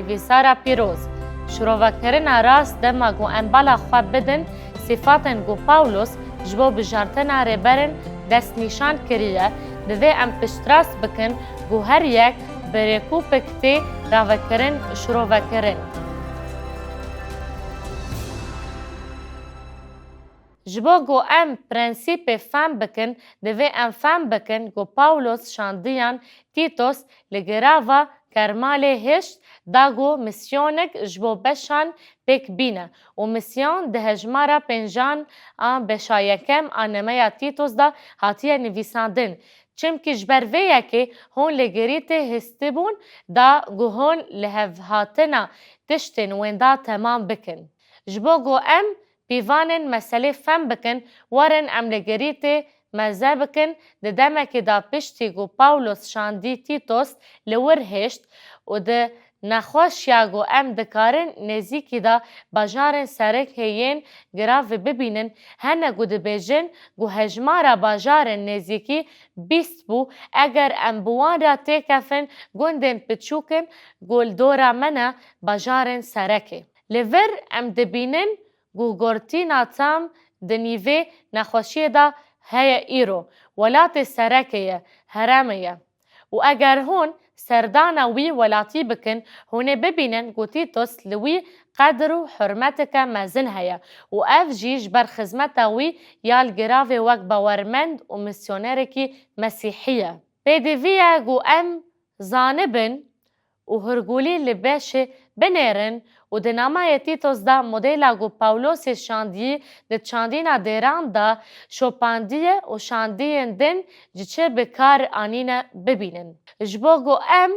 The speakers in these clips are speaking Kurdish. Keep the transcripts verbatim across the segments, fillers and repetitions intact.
Nivîsara pîroz, şirovekirina rast dema ku em bala xwe bidin sîfatên ku Pawlos ji bo bijartina rêberin destnîşan kiriye, divê em piştrast bikin ku her yek bi rêkûpik tê ravekirin, şirovekirin. Ji bo ku em prensîpê fehm bikin, divê em fehm bikin ku Pawlos şandiyan Tîtos li girava kermalê hişt da ku misyonek ji bo beşan pêk bîne û misyon di hejmara pêncan a beşa yekem a nameya Tîtos de hatiye nivîsandin. Çimkî ji ber vê yekê hûn li girîtê histibûn da ku hûn lihevhatina tiştên wenda temam bikin. Ji bo ku em pîvanên meselê fehm bikin, werin em li girîtê meze bikin, di demekê de piştî ku Pawlos şandî Tîtos li wir hişt û di nexweşiya ku em dikarin nêzîkî de bajarên serek hê yên giravê bibînin, hene ku dibêjin ku hejmara bajarên nêzîkî bîst bû, eger em bi wan re têkevin, gundên piçûk in ku li dora me ne bajarên serekê. Li vir em dibînin ku gortîna tam di nîvê nexweşiyê de heye îro. Welatê serekê ye, herêmê ye. Û eger hûn serdana wî welatî bikin, hûn ê bibînin ku Tîtos li wî qedir û hurmeteke mezin heye û ev jî ji ber xizmeta wî ya li giravê wek bawermend û misyonerekî mesîhî ye. Pêdivî ye ku em zanibin û hurgulî li beşê binêrin û di namayê Tîtos de modela ku Pawlosê şandiyî di çandîna dêran de şopandiye û şandiyên din ji çi bi kar anîne bibînin. Ji bo ku em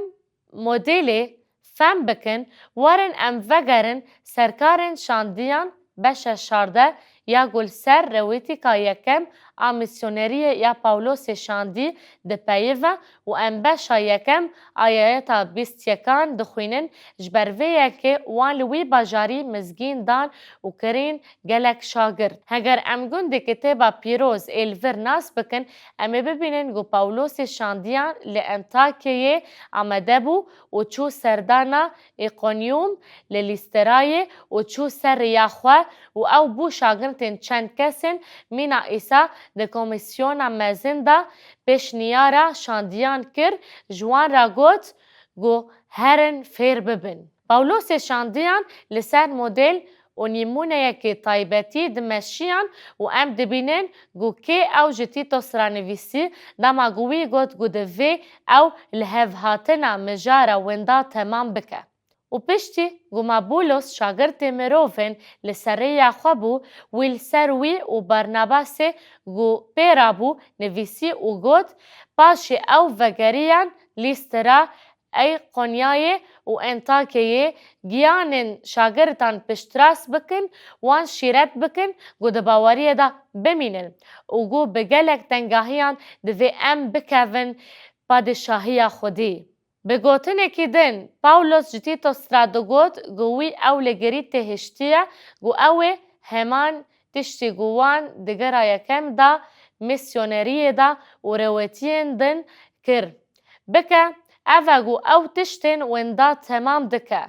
modelê fehm bikin, werin em vegerin serkarên şandiyan beşa şardeh ya ku li ser rewîtîka yekem a misyoneriyê ya Pawlosê şandî dipeyive û em beşa yekem ayeta bîst yekan dixwînin, ji ber vê yekê wan li wî bajarî mizgîn dan û kirîn gelek şagirt. Heger em gundekî têba pîroz ê li vir nas bikin, em ê bibînin ku Pawlosê şandiyan li Entakyayê amade bû û çû serdana Îqonyûm li Lîsterayê û çû ser riya xwe û ew bû şagirtên çend kesên mîna Îsa di komîsyona mezin de pêşniyara şandiyan kir, ji wan re got ku herin fêr bibin. Pawlosê şandiyan li ser model û nîmûneyekê taybetî dimeşiyan û em dibînin ku kê ew ji Tîtos re nivîsî, dema ku wî got ku divê ew lihevhatina mijara winda temam bike. Û piştî ku Mabûlos şagirtê mirovên li ser rêya xwe bû, wî li ser wî û Barnabasê ku pê re bû nivîsî û got, paşê ew vegeriyan Lîstra, Îqonyayê û Entakyayê, giyanên şagirtan piştrast bikin, wan şîret bikin ku di baweriyê de bimînin û ku bi gelek tengahiyan divê em bikevin padîşahiya Xwedî. Bi gotinekî din, Pawlos ji Tîtos re digot ku wî ew li girî têhiştiye ku ew ê heman tiştî ku wan di gera yekem de, misyoneriyê de û rewetiyên din kir, bike, ev e ku ew tiştên winda temam dike,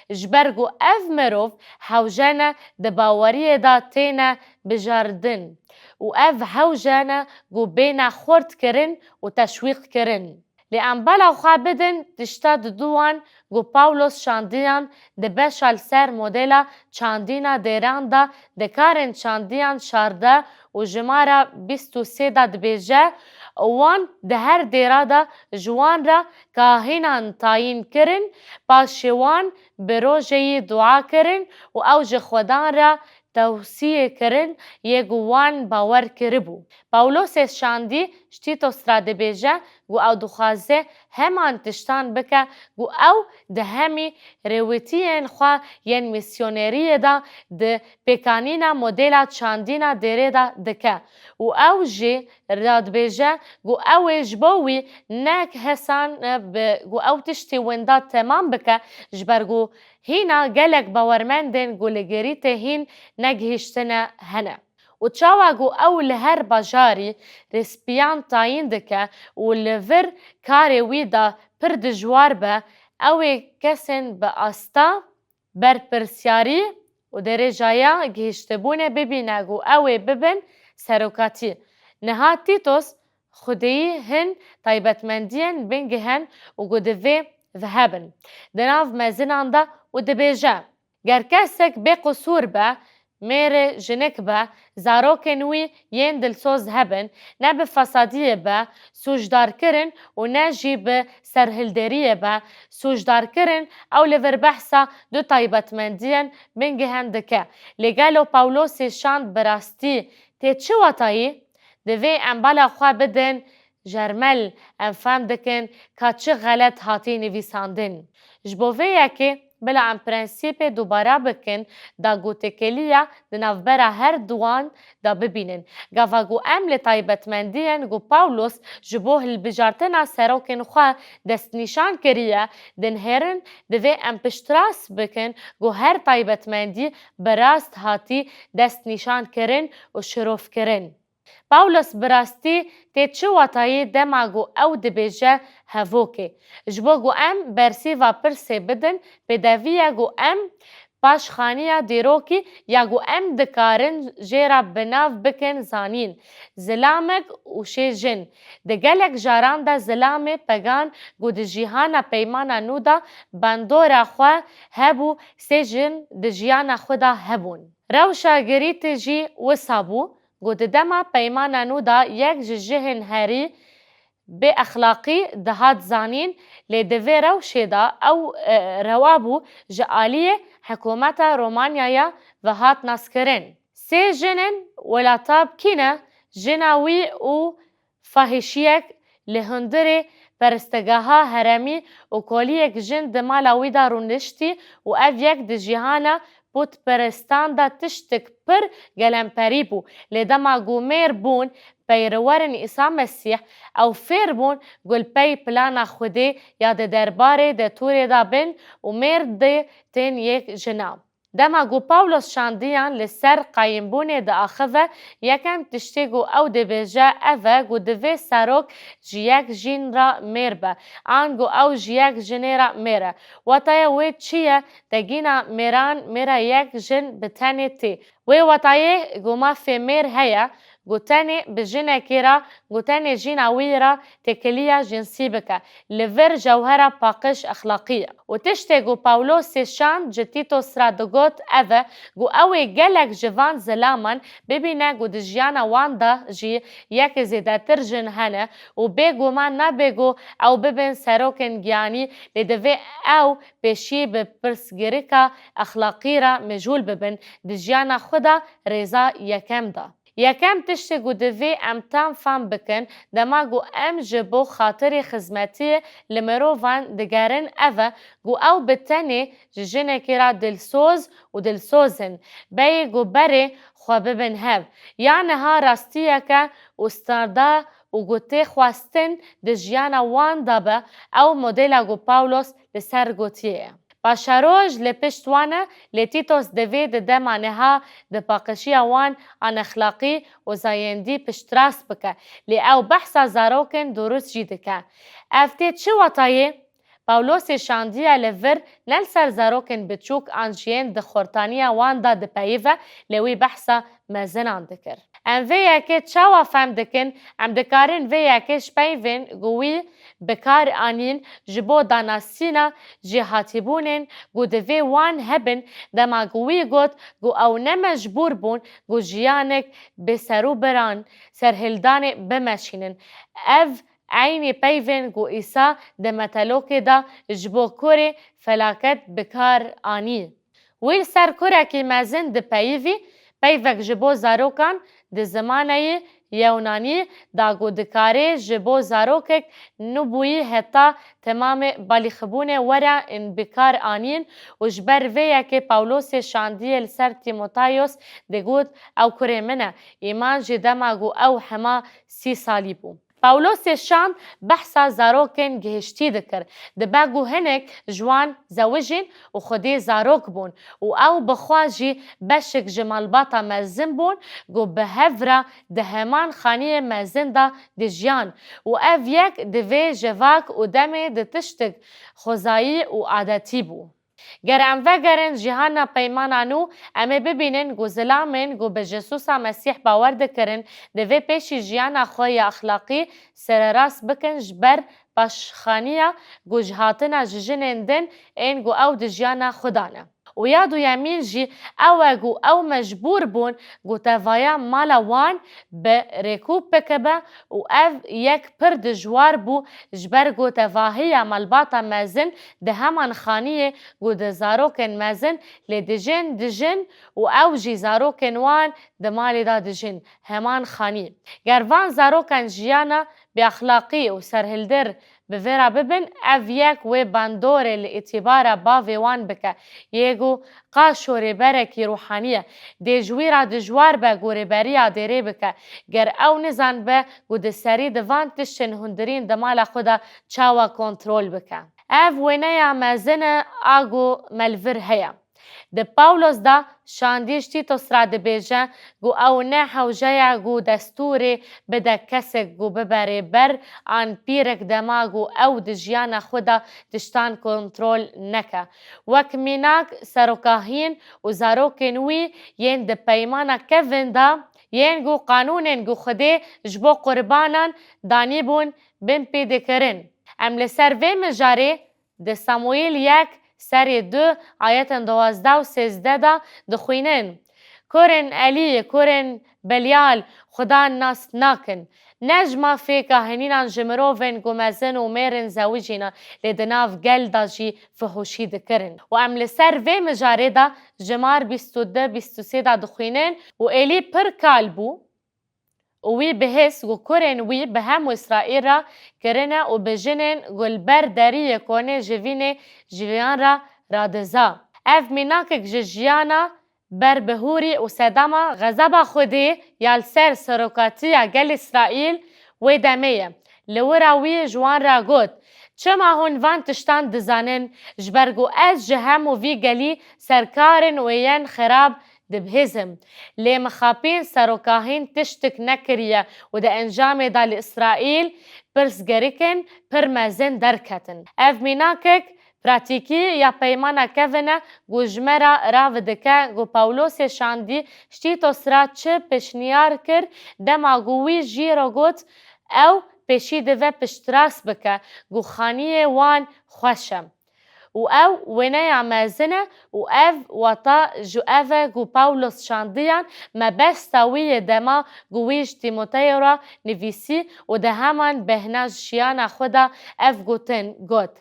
ji ber ku ev mirov hewce ne di baweriyê de têne bijardin û ev hewce ne ku bêne xurtkirin û teşwîqkirin. Lê em bala xwe bidin tişta diduwan ku Pawlos şandiyan di beşa li ser modela çandîna dêran de di karên çandiyan şardeh û jimara bîst û sê de dibêje, wan di her dêra de ji wan re kahînan tayîn kirin, paşê wan bi rojeyî dua kirin û ew ji Xwedan re tewsiyê kirin yê ku wan bawer kiribû. Pawlosê şandî ji Tîtos re dibêje ku ew dixwaze heman tiştan bike ku ew di hemî rêwitiyên xwe yên misyoneriyê de di pêkanîna modela çandîna dêrê de dike û ew jî radibêje ku ew ê ji bo wî ne hesan e bi ku ew tiştî winda temam bike, ji ber ku hîna gelek bawermendên ku li girîtê hîn negihîştine hene. Û çawa ku ew li her bajarî rêspiyan tayîn dike û li vir karê wî de pir dijwar be, ew ê kesên bi asta berpirsiyarî û derêjaya gihîştibûnê bibîne ku ew ê bibin serokatî. Niha Tîtos xwediyî hin taybetmendiyên bingihen û ku divê vehebin di nav mezinan de û dibêje, ger kesek bêqisûr be, mêr e, jinik be, zarokên wî yên dilsoz hebin, ne bi fesadiyê be sûcdarkirin û ne jî bi serhilderiyê be sûcdarkirin, ew li vir behsa du taybetmendiyên bingihen dike. Lê gelo Pawlosê şand bi rastî tê çi watayî? Divê em bala xwe bidin jermel, em fem dikin ka çi xelet hatî nivîsandin. Ji bo vê yekê bila em prensîpê dubara bikin da ku têkiliya di navbera her duwan de bibînin. Gava ku em li taybetmendiyên ku Pawlos ji bo hilbijartina serokên xwe destnîşan kiriye dinêrin, divê em piştrast bikin ku her taybetmendî bi rast hatî destnîşankirin û şirovkirin. Pawlos bi rastî tê çi watayî dema ku ew dibêje hevokê? Ji bo ku em bersîva pirsê bidin, pêdevî ye ku em paşxaniya dîrokî ya ku em dikarin jê re bi nav bikin zanîn. Zilamek û şê jin. Di gelek caran de zilamê pegan ku di cîhana Peymana Nû de bandora xwe hebû, sê jin di jiyana xwe de hebûn. Rewşa girîtî jî wisa bû ku di dema Peymana Nû de yek ji cihên herî bêexlaqî dihat zanîn, lê di vê rewşê de ew, e, rewa bû ji aliyê hikûmeta Romanyaya ve hat naskirin. Sê jinên Welatab kî ne? Jina wî û fahîşiyek li hundirê perestegeha herêmî û koliyek jin di mala wî de rûniştî û ev yek di cîhana pûtperestan de tiştek pir gelemperî bû. Lê dema ku mêr bûn peyrewerên Îsa Mesîh, ew fêr bûn ku li pey plana Xwedê ya di derbarê detûrê de bin û mêr dê tên yek jina. Dema ku Pawlos şandiyan li ser qayîmbûnê diaxive, yekem tiştê ku ew dibêje ev e ku divê serok ji yek jin re mêr be, an ku ew ji yek jinê re mêr e. Wataya wê çi ye? Degîna mêran mêra yek jin bi tenê tê. Wê watayê ku mafê mêr heye, ku tenê bi jinekê re, ku tenê jina wî re têkiliya jinsî bike, li vir jewhera paqij exlaqî ye. Û tiştê ku Pawlosê şand ji Tîtos re digot ev e, ku ew ê gelek ji van zilaman bibîne ku di jiyana wan de jî yek zêdetir jin hene û bêguman nabe ku ew bibin serokên giyanî, lê divê ew pêşî bi pirsgirêka exlaqî re mijûl bibin di jiyana xwe de rêza yekem de. Yekem tiştê ku divê em tam fam bikin, dema ku em ji bo xatirê xizmetiyê li mirovan digerin ev e, ku ew bi tenê ji jinekê re dilsoz û dilsoz in, bêyî ku berê xwe bibin hev. Ya niha rastiyeke û standard û ku tê xwestin di jiyana wan de be, ew modela ku Pawlos li ser gotiye ye. Paşeroj li pişt wan e, lê Tîtos divê di dema niha di paqişiya wan an exlaqî û zayendî piştrast bike, lê ew behsa zarokên durust jî dike. Ev tê çi watayê? Pawlosê şandiye li vir ne li ser zarokên biçûk an jiyên di xortaniya wan de dipeyive, lê wî behsa mezinan dikir. Em vê yekê çawa fem dikin? Em dikarin vê yekê ji peyvên ku wî bi kar anîn ji bo danasîna jêhatîbûnên ku divê wan hebin, dema ku wî got ku ew ne mecbûr bûn ku jiyanek bê serûbiran, serhildanê bimeşînin. Ev eynî peyvên ku Îsa di metelokê de ji bo kurê felaket bi kar anî. Wî li ser kurekî mezin dipeyivî, peyvek ji bo zarokan di zimaneyê Yewnanî da ku dikarê ji bo zarokek nûbûyî heta temamê balîxibûnê were in bi kar anîn û ji ber vê yekê Pawlosê şandiyê li ser Tîmotayos digot, ew kurê min e, îman jî dema ku ew hema sî salî bû. Pawlosê Şand behsa zarokên gihiştî dikir. Dibe ku hinek ji wan zewijîn û xwedî zarok bûn û ew bi xwe jî beşek ji malbata mezin bûn ku bi hev re di heman xaniyê mezin de dijiyan û ev yek di vê civak û demê di tiştek xwezayî û adetî bû. Ger em vegerin cîhana peymana nû, em ê bibînin ku zilamên ku bi Jesûsa Mesîh bawer dikirin, divê pêşî jiyana xwe ya exlaqî sererast bikin ji ber paşxaniya ku ji hatina ji jinên din ên ku ew di jiyana xwe de ne. Û ya duyemîn jî ew e ku ew mecbûr bûn ku tevaya mala wan bi rêkû bikibe û ev yek pir dijwar bû, ji ber ku tevahiya malbata mezin di heman xaniyê ku di zarokên mezin lê dijîn dijîn û ew jî zarokên wan di malê de dijîn heman xanî. Ger van zarokan jiyana bêexlaqî û serhildir bi vê re bibin, ev yek wê bandorê li îtîbara bavê wan bike, yê ku qaşo rêberekî ruhanî ye, dê ji wî re dijwar be ku rêberiya dêrê bike, ger ew nizanbe ku di serî di van tiştên hundirîn di mala xwe de çawa kontrol bike. Ev wêneya mezin e a ku me li vir heye. Di Pawlos de Şandî ji Tîtos re dibêje ku ew ne hewce ye ku destûrê bide kesek ku bibe rêber an pîrek dema ku ew di jiyana xwe de tiştan kontrol neke. Wek mînak, serokahîn û zarokên wî yên di Peymana Kevin de yên ku qanûnên ku Xwedê ji bo qurbanan danîbûn bin pê dikirin. Em li ser vê mijarê di Samûîl yek serê du ayetên duwazdeh û sêzdeh de dixwînin: Kurên Elî, kurên Belyal, Xudan nas nakin. Ne ji mafê kahinînan ji mirovên ku mezin û mêr in zewijîne, lê di nav gel de jî fihuşî dikirin. Û em li ser vê mijarê de jimar bîst û du bîst û sê de dixwînin: Û Elî pir kal bû û wî bihîst ku kurên wî bi hemû Îsraîl re kirine û bi jinên ku li ber deriyê konê jivînê jiyan re radiza. Ev mînakek ji jiyana berbihûrî û sedema xezeba Xwedê ya li ser serokatiya gel Îsraîl wê demê ye. Li wira wî ji wan re got: Çima hûn van tiştan dizanin? Ji ber ku ez ji hemû vî gelî serkar in û yên xerab dibihîzim. Lê mixapîn serokahîn tiştik nekiriye û di encamê de li Îsraîl pirsgerikin pir mezin derketin. Ev mînakek pratîkî ya Peymana Kevin e ku ji me re ravidike ku Pawlosê Şandî ji Tîtos re çi pêşniyar kir, dema ku wî jî re got, ew pêşî dive piştrast bike ku xaniyê wan xweş e. Û ew wêneya mezin e û ev wata ji ev e ku Pawlos Şandiyan mebesta wî yê dema ku wî ji Tîmoteyo re nivîsî û di heman bêhna jiyana xwe de ev gotin got: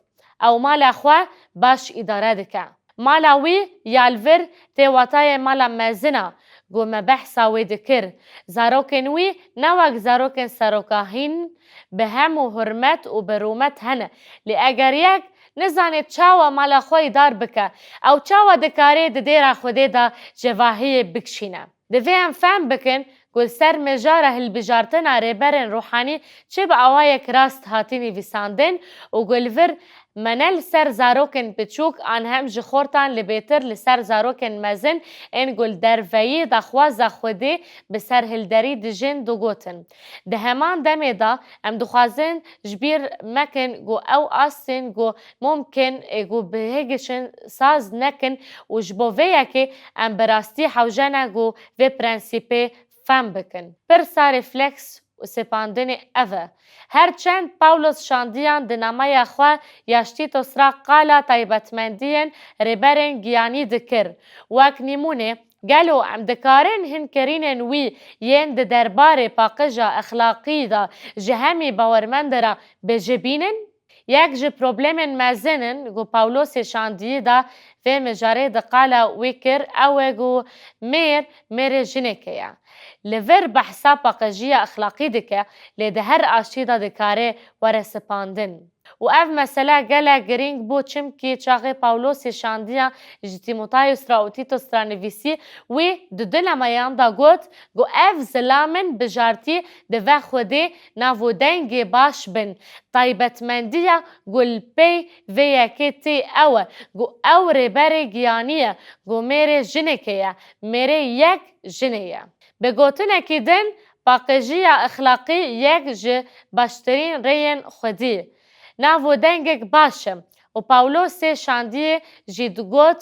Ew mala xwe baş îdare dike. Mala wî ya li vir tê watayê mala mezin a ku me behsa wê dikir. Zarokên wî ne wek zarokên serokahîn bi hemû hurmet û bi rûmet hene. Lê eger yek nizane çawa mala xwe îdar bike, ew çawa dikare di dêra Xwedê de cevahiyê bikişîne? Divê em fehm bikin ku li ser mijara hilbijartina rêberên ruhanî çi bi awayek rast hatî nivîsandin û ku li vir me ne li ser zarokên piçûk an hem ji xortan li bêtir li ser zarokên mezin ên ku li derveyî daxwaza Xwedê bi serhilderî dijîn digotin. Di heman demê de em dixwazin ji bîr mekin ku ew astên ku mumkin ê ku bihêgişin saz nekin û ji bo vê yekê em bi rastî hewce ne ku vê prensîpê fehm bikin. Pirsa refleks û sepandinê ev e. Her çend Pawlos Şandiyan di nameya xwe ya ji Tîtos re qala taybetmendiyên rêberên giyanî dikir, wek nîmûne, gelo em dikarin hin kirînên wî yên di derbarê paqija exlaqî de ji hemî bawermendê re bijibînin? Yek ji problemên mezin in ku Pawlosê Şandiyî de vê mijarê di qala wî kir, ew e ku mêr, mêrê jinekê ye. Li vir behsa paqijiya exlaqî dike, lê di her aştî de dikare were sipandin. Û ev mesele gelek girîng bû, çimkî çaxê Pawlosê şandiya ji Tîmotayos re û Tîtos re nivîsî, wî di du nameyan de got ku ev zilam in bijartî dibe Xwedê nav û dengê baş bin. Taybetmendiya ku li pey vê yekê tê ew e ku ew rêberê giyanî ye, ku mêrê jinekê ye, mêrê yek jinê ye. Bi gotinekî din, paqijî ya exlaqî yek ji baştirîn rêyên xwedî nav û dengek baş e û Pawlosê şandiyê jî digot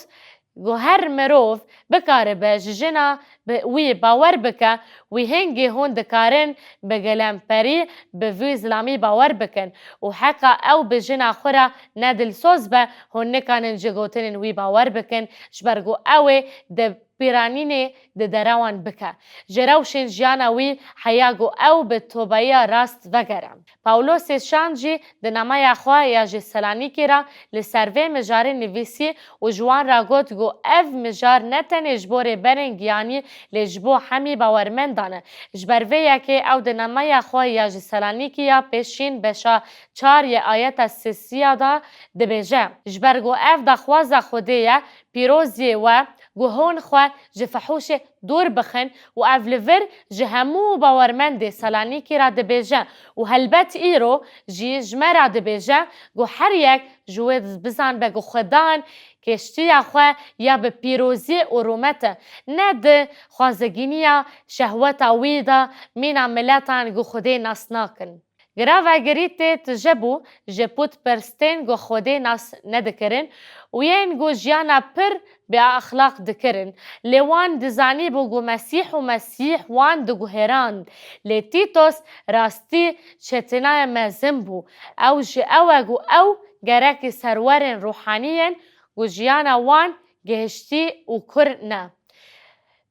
ku her mirov bikaribe ji jina bi wî bawer bike, wî hingê hûn dikarin bi gelemperî bi vî zilamî bawer bikin û heqa ew bi jina xwe re ne dilsoz be, hûn nikanin ji gotinên wî bawer bikin, ji ber ku ew ê di pîranînê di derewan bike. Ji rewşên jiyana wî heya ku ew bi tobeya rast vegere. Pawlosê şand jî di nameya xwe ya ji Selanîkî re li ser vê mijarê nivîsî û ji wan re got ku ev mijar ne tenê ji bo rêberên giyanî, lê ji bo hemî bawermendan e. Ji ber vê yekê ew di nameya xwe ya ji Selanîkî ya pêşîn beşa çar yê ayeta sêsiya de dibêje, ji ber ku ev daxwaza Xwedê ye, pîroziyê we, ku hûn xwe ji fihûşê dûr bixin û ev li vir ji hemû bawermendê Selanîkî re dibêje û helbet îro jî ji me re dibêje ku her yek ji wê bizanbe ku Xwedan kêştiya xwe ya bi pîroziyê û rûmet e, ne di xwazegîniya şehweta wî de mîna miletan ku Xwedê nas nakin. Giravegirî tê tije bû ji pûtpirstên ku Xwedê nas nedikirin û yên ku jiyana pir bêexlaq dikirin. Lê wan dizanîbû ku Mesîh û Mesîh wan diguhêrand. Lê Tîtos rastî çetinaya mezin bû. Ew ji ew e ku ew gerekî serwerên ruhanî yên ku jiyana wan gihiştî û kur ne,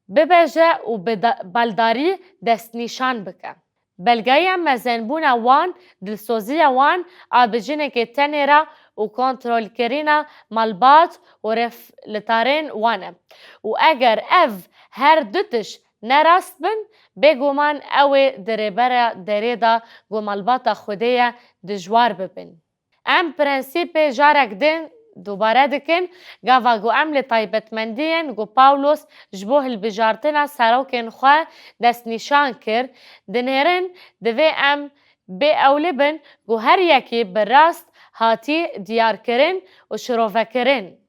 bibêje û bi da-, baldarî destnîşan bike. Belgeya mezenbûna wan, dilsoziya wan a bi jinekê tenê re û kontrolkirina malbat û reflitarên wan e. Û eger ev her du tişt ne rast bin, bêguman ew ê di rêbera derê de ku malbata Xwedê ye dijwar bibin. Em prensîpê carek din dubare dikin, gava ku em li taybetmendiyên ku Pawlos ji bo hilbijartina serokên xwe destnîşan kir, dinêrin, divê em bêewle bin ku her yekî bi rast hatî diyarkirin û şirovekirin.